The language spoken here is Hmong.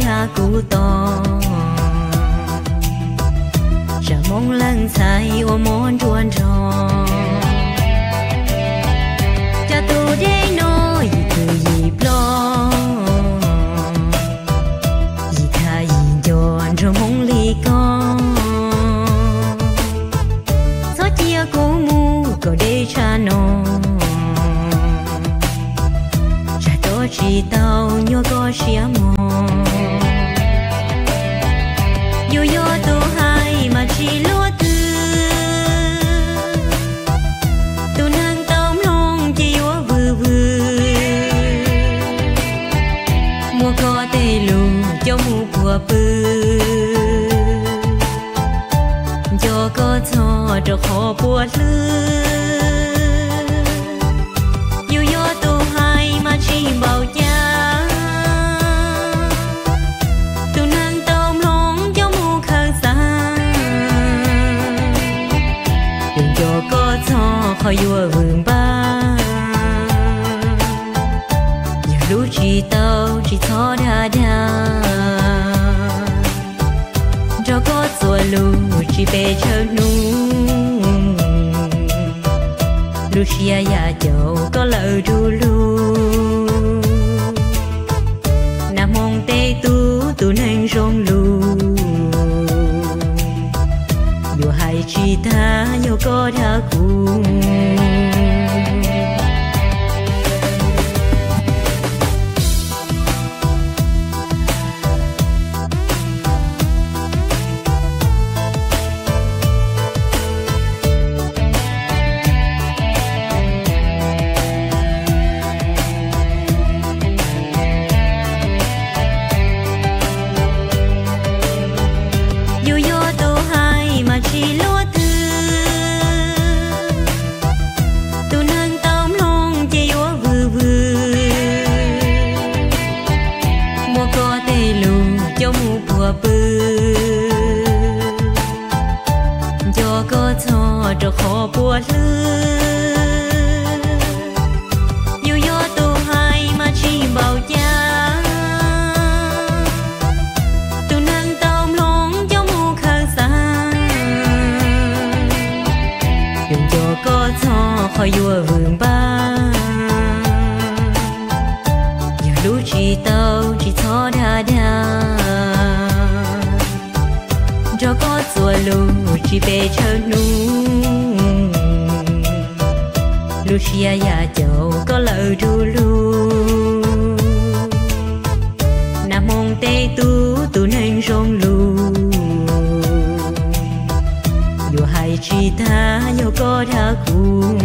dag kuv tos, tsam Hmoob leej ntxhais ua mov nruas nrog, cas tus dej no yim twm yim ploj, yim thaj yim nco nrog Hmoob li koj. Txhob cia kuv mus kom deb tshaj no, tsam rov tsis tau nyuag koj siab mog. Yus yog tus hais mas tsis luaj twg, tus neeg tau mloog ces yuav vwm vwm. Muab koj tej lus coj mus puag pw, nco koj txog rau qhov puas hlwb. Yus yog tus hais mas tsis npaum cas, tus neeg tau mloog coj mus khaws xav. Yus nco koj txog qhov yuav vwm npab, yog hlub tsis tau tsis txhob dag dag, nrog koj txuas lus tsis pes tsawg hnub, lub siab yam caum koj lawm du lug. Nas Hmoo tej tub tus neeg zoo lus, yuav hais tsis tag yog koj dag kuv. Yus yog tus hais mas tsis luaj twg, tus neeg tau mloog ces yuav vwm vwm. Muab koj tej lus coj mus puag pw, nco koj txog rau qhov puas hlwb. Yus yog tus hais mas tsis npaum cas, tus neeg tau mloog coj mus khaws xav. Yus nco koj txog qhov yuav vwm npab, yog hlub tsis tau tsis txhob dag dag, nrog koj txuas lus tsis pes tsawg hnub, lub siab yam caum koj lawm du lug. Nas Hmoo tej tub tus neeg zoo lus, yuav hais tsis tag yog koj dag kuv.